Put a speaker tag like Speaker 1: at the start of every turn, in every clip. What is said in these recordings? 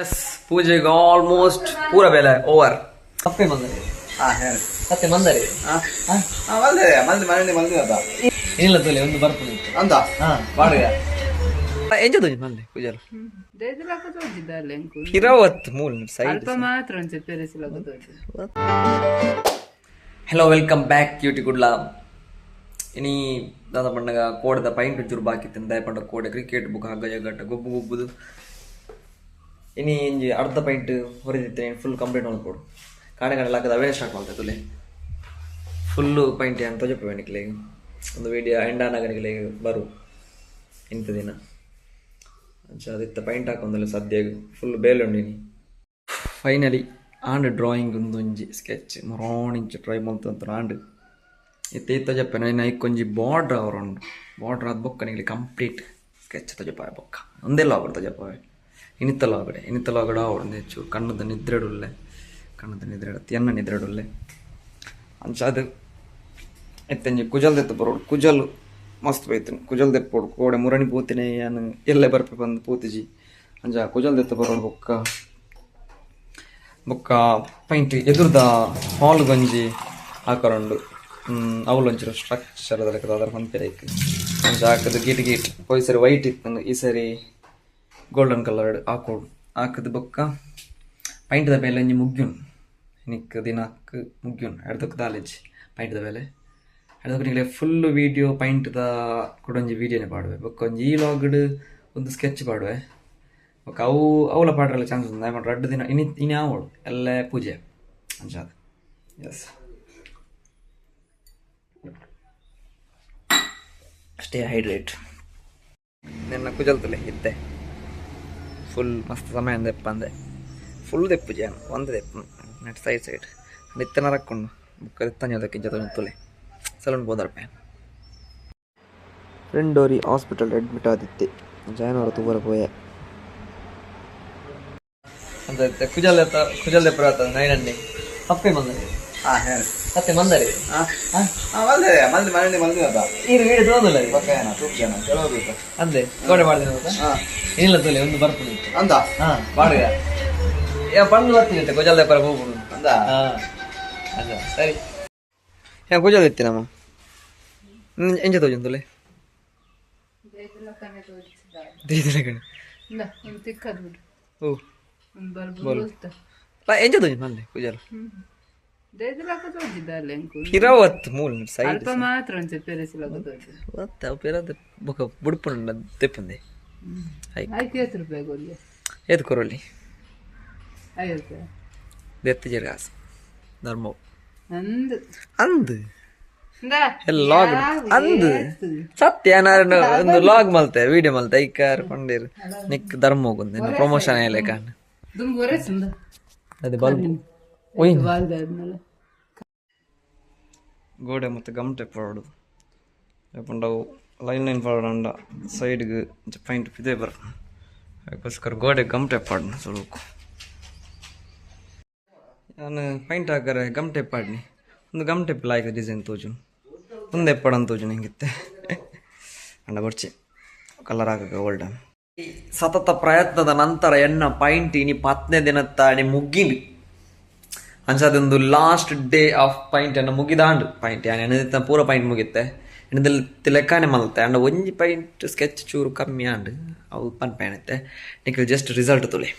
Speaker 1: S ಪೂಜೆಗೆ almost ಪೂರ ಬೆಲೆ ಓವರ್. ತಪ್ಪೆ ಮಂದರೆ ಸತ್ಯ ಮಂದರೆ ಏನಿಲ್ಲ ತೊಲೆ ಒಂದು ಬರ್ಪುಂಡು
Speaker 2: ಅಂದ
Speaker 1: ಬಾಡುಗ ಎಂಚ ತೋಜಿ ಮಲ್ಲೆ ಪೂಜಾಲ ಇರವತ್ತು ಮೂಲ side. Hello welcome back UT Kudla. ಇನಿ ದಾದ ಪಂಡಗ ಕೋಡೆದ ಪೈಂಟ್ ಒಂಚೂರು ಬಾಕಿ ಇತ್ತು. ದಾಯ ಪಂಡ ಕೋಡೆ ಕ್ರಿಕೆಟ್ ಬುಕ್ ಹಗ್ಗ ಜಗ್ಗಟ್ಟ ಗೊಬ್ಬು ಗೊಬ್ಬುದು. ಇನಿ ಇಂಜಿ ಅರ್ಧ ಪೈಂಟ್ ಹೊರದಿತ್ತೆ, ಫುಲ್ ಕಂಪ್ಲೀಟ್ ಮಲ್ಪೊಡು. ಕಾಣೆ ಕಾಣೆ ಲಾಕದ ಅವೇ ಸ್ಟಾರ್ಟ್ ಮಲ್ತೆ ತುಲೆ. ಫುಲ್ಲು ಪೈಂಟ್ ಏನು ತೊಜಪ್ಪ ನಿಕ್ಲೆ ಒಂದು ವೀಡಿಯೋ ಎಂಡ್ ಆನಾಗ ನಿಕ್ಲೆ ಬರು ಇಂಥ ದಿನ. ಅಂಚ ಅದಿತ್ತ ಪೈಂಟ್ ಹಾಕೊಂದಲ್ಲ ಸದ್ಯ ಫುಲ್ ಬೇಲೆ ಉಂಡು. ಇನಿ ಫೈನಲಿ ಆಂಡ್ ಡ್ರಾಯಿಂಗ್ ಒಂದೊಂಜಿ ಸ್ಕೆಚ್ ಮೊರೋಣಿಂಚ ಟ್ರೈ ಮಲ್ತಂತ ಆಂಡ್ ಇತ್ತೆ ಇತ್ತ ಜಪ್ಪೆ ಐಕ್ ಒಂಜಿ ಬಾರ್ಡ್ರ್ ಅವರುಂಡು. ಬಾರ್ಡ್ರ್ ಆದ್ ಬೊಕ್ಕ ನಿಕ್ಲೆ ಕಂಪ್ಲೀಟ್ ಸ್ಕೆಚ್ ತಜಪ್ಪಾಯ ಬೊಕ್ಕ ಒಂದೆಲ್ಲ ಆವಡ್ ತಜಪ್ಪಾವೆ. ಇನಿತ್ತಲ ಆವಡೆ ಇನಿತ್ತಲ ಆವಡ ಆವಡ್ ಹೆಚ್ಚು ಕಣ್ಣದ ನಿದ್ರೆಡುಲ್ಲೆ, ಕಣ್ಣದ ನಿದ್ರೆ ಎನ್ನ ನಿದ್ರೆಡುಲ್ಲೆ. ಅಂಚ ಅದು ಇತ್ತೆಂಜಿ ಕುಜಲ್ ದೆತ್ತ ಬರೋಡು. ಕುಜಲ್ ಮಸ್ತ್ ಬೈತೀನಿ, ಕುಜಲ್ ದೆಪ್ಪೋಡು. ಕೋಡೆ ಮುರಣಿ ಪೂತಿನಿ ಯಾನ್, ಎಲ್ಲೆ ಬರ್ಪೆ ಬಂದು ಪೂತಿಜಿ. ಅಂಚ ಕುಜಲ್ ದೆತ್ತ ಬರೋಡು. ಬೊಕ್ಕ ಬೊಕ್ಕ ಪೈಂಟ್ ಎದುರ್ದ ಹಾಲ್ ಒಂಜಿ ಆಕರುಂಡು. ಅವ್ಲು ಒಂಚೂರು ಸ್ಟ್ರಕ್ಚರ್ ಲೆಕ್ಕದ ಅದರ ಪನ್ಪೆರ್ ಐಕ್. ಅಂಚ ಹಾಕದು ಗೀಟ್ ಗೀಟ್ ಪೋಯಿ ಸರಿ ವೈಟ್ ಇತ್ತು, ಈ ಸರಿ ಗೋಲ್ಡನ್ ಕಲರ್ ಹಾಕೋಡು. ಹಾಕದು ಬೊಕ್ಕ ಪೈಂಟ್ದ ಬೇಲೆ ಒಂಜಿ ಮುಗ್ಯುನ್ ನಿಕ್ ದಿನಕ್ ಮುಗ್ಯುನ್ ಎಡ್ದಕ್ಕೆ ದಾಲೇಜ್ ಪೈಂಟ್ದ ಬೇಲೆ ಎಡ್ದಕ್ಕೆ. ನಿಕ್ಲೆ ಫುಲ್ ವೀಡಿಯೋ ಪೈಂಟ್ದ ಕುಡೊಂಜಿ ವೀಡಿಯೋನೇ ಪಾಡುವೆ. ಬೊಕ್ಕ ಒಂಜಿ ಈ ಲಾಗ್ಡ್ ಒಂದು ಸ್ಕೆಚ್ ಪಾಡುವೆ. ಬೊಕ್ಕ ಅವು ಅವಲ ಪಾಡ್ರೆಲ್ಲ ಚಾನ್ಸ್ ಉಂಡು. ದಾಯೆ ರಡ್ಡ್ ದಿನ ಇನಿ ಇನಿ ಆವೊಡು ಎಲ್ಲೆ ಪೂಜೆ. ಅಂಚಾದ್ ಎಸ್ ಸ್ಟೇ ಹೈಡ್ರೇಟ್. ನಿನ್ನ ಕುಜಲ್ತಲೆ ಇತ್ತೆ ಫುಲ್ ಮಸ್ತ್ ಸಮಯ ದೆಪ್ಪಂದೆ ಫುಲ್ ದೆಪ್ಪು ಜಾನ್ ಒಂದು ದೆಪ್ಪು ನೆಟ್ ಸೈಡ್ ಸೈಡ್ ಇತ್ತನ ರಕ್ಕೊಂಡು ಬುಕ್ಕ ಇತ್ತಂಜದಕ್ಕೆ ಜೊತೆ ತುಲೆ ಸಲೂನ್ ಬೋದರ್ಪೆ.
Speaker 2: ಫ್ರೆಂಡ್ ಒರಿ ಹಾಸ್ಪಿಟಲ್ ಅಡ್ಮಿಟ್ ಆದಿತ್ತೆ, ಜಾನವರ ತೂವರ ಪೋಯೆ.
Speaker 1: ಅಂತ ಕುಜಲ್ ಕುಜಲ್ ದೆಪ್ಪರ ನೈನನ್ನಿ ತಪ್ಪೆ ಮಂದರೆ ಸತ್ಯ ಮಂದರೆ ಈರು ವೀಡಿಯೋ ತೋಂದಿಲ್ಲ ಅಂದೆ ಕೋಡೆ ಮಾಡಿದೆ ಏನಿಲ್ಲ ತೊಲೆ ಒಂದು ಬರ್ಪುಂಡು
Speaker 2: ಅಂದ
Speaker 1: ಹಾ ಬಾಡುಗ ಯಾ ಪಂಡು ಬರ್ತೀನಿ ಕುಜಲ್ ದೆಪ್ಪರ ಹೋಗ್ಬಿಡು.
Speaker 2: ಅಂದ
Speaker 1: ಹಾ ಅಂದ ಸರಿ. ಯಾ ಕುಜಲ್ ಎತ್ತಿ ನಮ್ಮ ಎಂಚ ತೋಜುಂದುಲೆ ದೇದಿಲ ಕಣೆ. ಓ ಎಂಚ ತೋಜು ಮಲ್ಲೆ ಕುಜಲ್ ಇರವತ್ತು ಮೂಲ ಸೈಡ್ ಒತ್ತ ಅವು ಪಿರ ಬೊಕ ಬುಡ್ಪುಂಡ ದೆಪ್ಪುಂದೆ ಏತ್ ಕೊರೊಲಿ ದೆತ್ತ ಜೆರ್ ಕಾಸು ಧರ್ಮ ಅಂದ್ ಲಾಗ್ ಅಂದ್ ಸತ್ಯ ಏನಾರು ಒಂದು ಲಾಗ್ ಮಲ್ತೆ ವಿಡಿಯೋ ಮಲ್ತೆ ಐಕಾರ್ ಪಂಡೇರು ನಿಕ್ ಧರ್ಮ ಹೋಗುಂದು ಪ್ರಮೋಷನ್ ಆಯ್ಲೆ ಕಾಣ್ ಅದೇ ಬಲ್ಬ್ ಒಯ್ನ್ ಗೋಡೆ ಮತ್ತು ಗಮ್ ಟೇಪ್ ಪಾಡೋಡು. ಪಂಡ ಅವು ಲೈನ್ ಲೈನ್ ಪಾಡಂಡ ಸೈಡ್ಗೆ ಪೈಂಟ್ ಪಿದೆ ಬರ್ಪುಂಡು. ಅದಕ್ಕೋಸ್ಕರ ಗೋಡೆ ಗಮ್ ಟೇಪ್ ಪಾಡ್ನ ಸುರುಕು. ಯಾನ್ ಪೈಂಟ್ ಹಾಕರೆ ಗಮ್ ಟೇಪ್ ಪಾಡ್ನಿ. ಒಂದು ಗಮ್ ಟೇಪ್ ಲಾಯ್ಕ್ ಡಿಸೈನ್ ತೋಜುಂಡು, ಒಂದು ಎಪ್ಪಡಂತ ತೋಜುಂಡು ಹಿಂಗಿತ್ತೆ. ಅಂಡ ಬೊಡ್ಚಿ ಕಲರ್ ಹಾಕಕ ಗೋಲ್ಡನ್. ಸತತ ಪ್ರಯತ್ನದ ನಂತರ ಎನ್ನ ಪೈಂಟ್ ಇನಿ 10ನೇ ದಿನತ್ತಾಣಿ ಮುಗ್ಗಿಂಡು. ಅಂಚಾದೊಂದು ಲಾಸ್ಟ್ ಡೇ ಆಫ್ ಪೈಂಟ್ ಅನ್ನ ಮುಗಿದಾಂಡು. ಪೈಂಟ್ ಯಾನ್ ಎಣ್ಣೆ ಪೂರ ಪೈಂಟ್ ಮುಗಿತ್ತೆ ಎಣ್ಣದಲ್ಲಿ ಲೆಕ್ಕನೆ ಮಲ್ತೆ. ಅಂಡ ಒಂಜಿ ಪೈಂಟ್ ಸ್ಕೆಚ್ ಚೂರು ಕಮ್ಮಿ ಆಂಡ್, ಅವು ಪನ್ಪೇಣತ್ತೆ. ನಿಕ್ಲ್ ಜಸ್ಟ್ ರಿಸಲ್ಟ್ ತುಲೆ.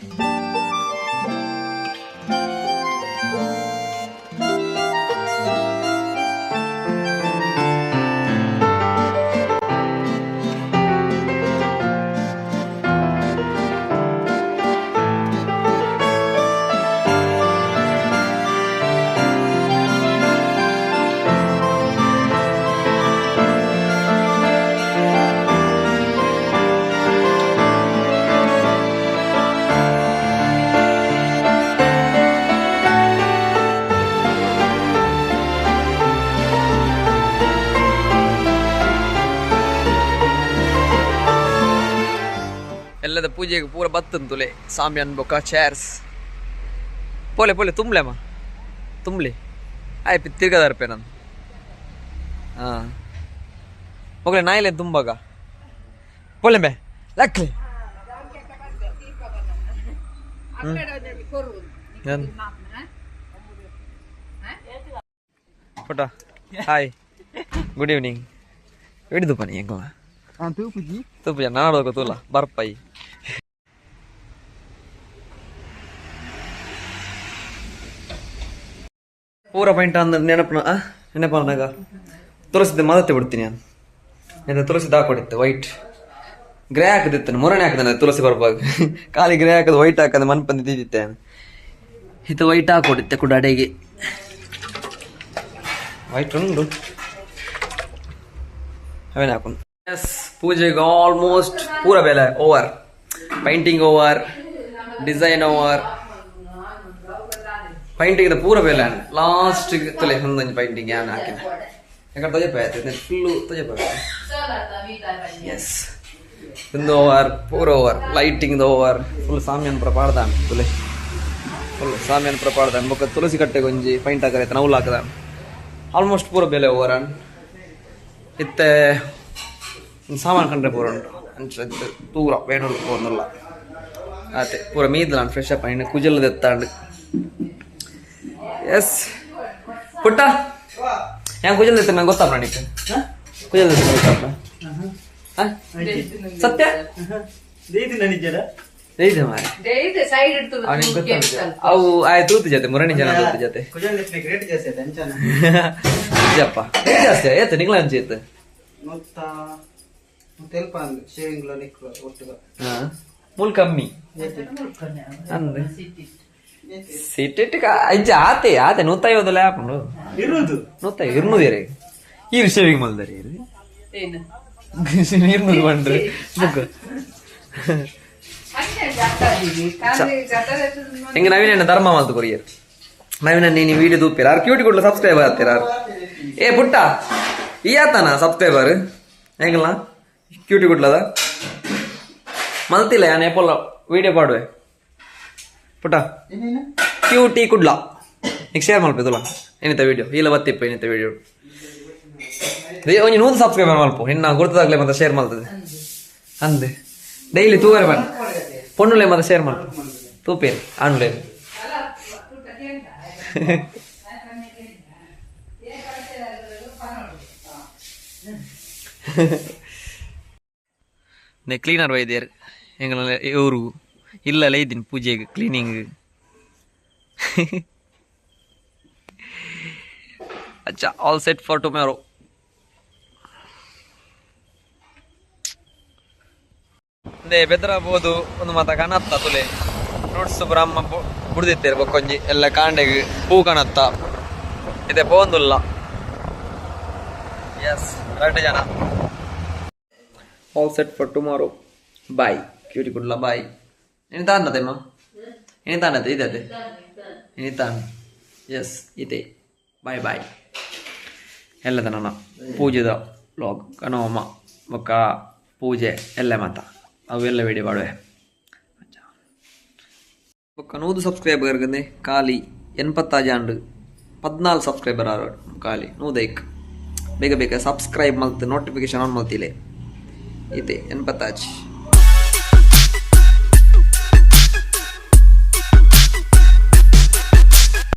Speaker 1: ಎಲ್ಲದ ಪೂಜೆಗೆ ಪೂರ ಬತ್ತಂತುಲೆ ಸಾಮ್ಯಾನ್ ಬೊಕ್ಕ ಚೇರ್ಸ್ ಪೋಲೆ ಪೋಲೆ ತುಂಬಲೆ ಅಮ್ಮ ತುಂಬಲಿ ಆಯ್ತು ತಿರ್ಗದಾರ್ಪೆ ನಾನು. ಹಾಂ ಮೊಗಲೆ ನಾಯಿಲೆ ತುಂಬಾಗ ಪೋಲೆ ಬೇ ಲಕ್ಲಿ. ಪುಟ್ಟ, ಹಾಯ್, ಗುಡ್ ಈವ್ನಿಂಗ್. ಹಿಡಿದು ಪನಿ ಎಂಕಲ ತೂಪುಜ ನಾಡೋಕ ತೂಲ ಬರ್ಪೈ. ಪೂರ ಪೈಂಟ್ ಅಂದ ನೆನಪು ನೆನಪನಾಗ ತುಳಸಿದ ಮದತೆ ಬಿಡ್ತೀನಿ ನಾನು. ಎಂತ ತುಳಸಿ ಹಾಕೊಡಿತ್ತು, ವೈಟ್ ಗ್ರೇ ಹಾಕದಿತ್ತು, ಮೊರಣೆ ಹಾಕದ ತುಳಸಿ ಬರ್ಬಾಗ. ಖಾಲಿ ಗ್ರೇ ಹಾಕದು, ವೈಟ್ ಹಾಕದ ಮನ್ಪಂದಿದ್ದಿತ್ತೆ. ಇದು ವೈಟ್ ಹಾಕೊಡಿತ್ತೆ ಕೂಡ ಅಡೆಗೆ ವೈಟ್ ಉಂಡು, ಅವೇನೆ ಹಾಕೊಂಡು. ಎಸ್, ಪೂಜೆಗೆ ಆಲ್ಮೋಸ್ಟ್ ಪೂರ ಬೆಲೆ over, painting over, design over, painting ಪೂರ ಬೆಲೆ. ಲಾಸ್ಟ್ ತುಲೆ ಒಂದೊಂದು ಪೈಂಟಿಂಗ್ ಯಾನ್ ಹಾಕಿನ. ಯಾಕಂದ್ರೆ ತೊಜಪ ಆಯ್ತು, ಫುಲ್ಲು ತೊಜಪ. ಎಸ್, ಒಂದು ಓವರ್, ಪೂರ ಓವರ್, ಲೈಟಿಂಗ್ ಓವರ್, ಫುಲ್ ಸಾಮ್ಯಾನ್ ಪೂರ ಪಾಡ್ದಾನ ತುಲೆ. ಫುಲ್ ಸಾಮ್ಯಾನ್ ಪೂರ ಪಾಡ್ದಾನ. ಬೊಕ್ಕ ತುಳಸಿ ಕಟ್ಟೆ ಒಂಜಿ ಪೈಂಟ್ ಹಾಕರೆ ನೌಲ್ ಹಾಕದ. ಆಲ್ಮೋಸ್ಟ್ ಪೂರ ಬೆಲೆ ಓವರ್. ಇತ್ತೆ ಸಾಮಾನು ಕಂಡ್ರೆ ಪೂರ ಉಂಟು ಅಂಚ ತೂರ ವೇಣೂರು ಪೋಂದುಲ್ಲ ಆತೆ. ಪೂರ ಮೀದ್ಲ ಫ್ರೆಶ್ ಅಪ್ ಇನ್ನು ಕುಜಲ್ ದೆತ್ತಾಂಡ್. ಎಸ್ ಪುಟ್ಟ, ಯಾನ್ ಕುಜಲ್ ದೆತ್ತ ನಂಗೆ ಗೊತ್ತಾಪ? ನಿಕ್ ಕುಜಲ್ ದೆತ್ತ ಗೊತ್ತಾಪ? ಸತ್ಯ ಐತೆ ಮಾರ್ರೆ. ಅವನಿಗೆ ಗೊತ್ತಾಗ್ತದೆ. ಅವು ಆಯ್ತು, ತೂತು ಜೊತೆ ಮುರಣಿ ಜನ ತೂತು ಜೊತೆ ನಿಜಪ್ಪ ಜಾಸ್ತಿ ಆಯ್ತು. ನಿಂಗ್ಲ ಅಂಚೆ ಇತ್ತು. ಹಾ, ಮುಲ್ ಕಮ್ಮಿ ಅಂದ್ ಸಿಟ್ಟಿಟ್ಟು ಅಜ್ಜ ಆತೆ ಆತೆ 150 ಲ್ಯಾಪುಂಡು. ನೂತ 200 ಈ ಶೇವಿಂಗ್ ಮಲ್ದರಿ 200 ಬಂಡ್ರಿ ಬುಕ್. ಹೆಂಗೆ ನವೀನ ಧರ್ಮ ಮಲ್ತು ಕೊರಿಯರ್. ನವೀನ, ನೀನು ವಿಡಿಯೋ ತೂಪಿರ ಆರ್ ಕ್ಯೂಟಿ ಕೊಡ್ಲು ಸಬ್ಸ್ಕ್ರೈಬ್ ಆಗ್ತೀರ. ಏ ಪುಟ್ಟ, ಈ ಆತನ ಸಬ್ಸ್ಕ್ರೈಬರ್ ಹೆಂಗಲ್ಲ ಕ್ಯೂಟಿ ಕೊಡ್ಲದ ಮಲ್ತಿಲ್ಲ. ಯಾನ್ ಏಪೊಲ್ಲ ವಿಡಿಯೋ ಪಾಡುವೆ. ಪುಟ್ಟ, ಕ್ಯೂಟಿ ಕುಡ್ಲ ನಿಕ್ ಶೇರ್ ಮಲ್ಪೆದುಲ ಏನಿತ ವಿಡಿಯೋ ಇಲ್ಲ ಬತ್ತಿಪ್ಪ. ಏನಿತ ವಿಡಿಯೋ ಒಂಜಿ 100 ಸಬ್ಸ್ಕ್ರೈಬರ್ ಮಲ್ಪು. ಇನ್ನ ಗುರ್ತದಾಗ್ಲೆ ಮತ್ತೆ ಶೇರ್ ಮಲ್ತದೆ ಅಂದೆ. ಡೈಲಿ ತೂವರೆ ಬನ್ನಿ ಪೊಣ್ಣುಲೆ ಮತ್ತೆ ಶೇರ್ ಮಲ್ಪ ತೂಪೇರಿ ಆಣುಲೆ. ನೆ ಕ್ಲೀನರ್ ವೈದ್ಯರ್ ಎಂಗಳ ಇವರು ಇಲ್ಲ ಇದ್ದೀನಿ ಪೂಜೆಗೆ ಕ್ಲೀನಿಂಗ್. ಅಚ್ಚಾ, ಆಲ್ ಸೆಟ್ ಫಾರ್ ಟುಮಾರೋ. ಅಂದೆ ಬೆದ್ರ ಬೋದು ಒಂದು ಮಾತ ಕನತ್ತ ತುಲೆ. ಫ್ರೂಟ್ಸ್ ಬ್ರಹ್ಮ ಬುಡ್ದಿತ್ತೇರು ಬೊಕ್ಕೊಂಜಿ ಎಲ್ಲ ಕಾಂಡೆಗ್ ಪೂ ಕನತ್ತ ಇದೆ ಪೋಂದುಲ್ಲ. ಎಸ್, ಎರಡು ಜನ. All set for tomorrow. Bye cutie Kudla, bye. ಎನಿತಾನ್ನತೆಮ್ಮ, ಎನಿತಾನತೆ ಇದೆ ಎನಿತಾನ್. ಎಸ್, ಇದೆ. Bye bye. ಎಲ್ಲದ ನನ್ನ ಪೂಜೆದ ವ್ಲಾಗ್ ಕನೋಮ ಬೊಕ್ಕ ಪೂಜೆ ಎಲ್ಲ ಮಾತ ಅವೆಲ್ಲ ವಿಡಿಯೋ ಮಾಡುವೆ. ಬೊಕ್ಕ 100 ಸಬ್ಸ್ಕ್ರೈಬರ್ ಖಾಲಿ 86 ಆಂಡ್. 14 ಸಬ್ಸ್ಕ್ರೈಬರ್ ಆರು ಖಾಲಿ 100ಕ್ಕೆ. ಬೇಗ ಬೇಗ ಸಬ್ಸ್ಕ್ರೈಬ್ ಮಲ್ತು ನೋಟಿಫಿಕೇಶನ್ ಆನ್ ಮಲ್ತಿಲೆ. ಇದೆ 86.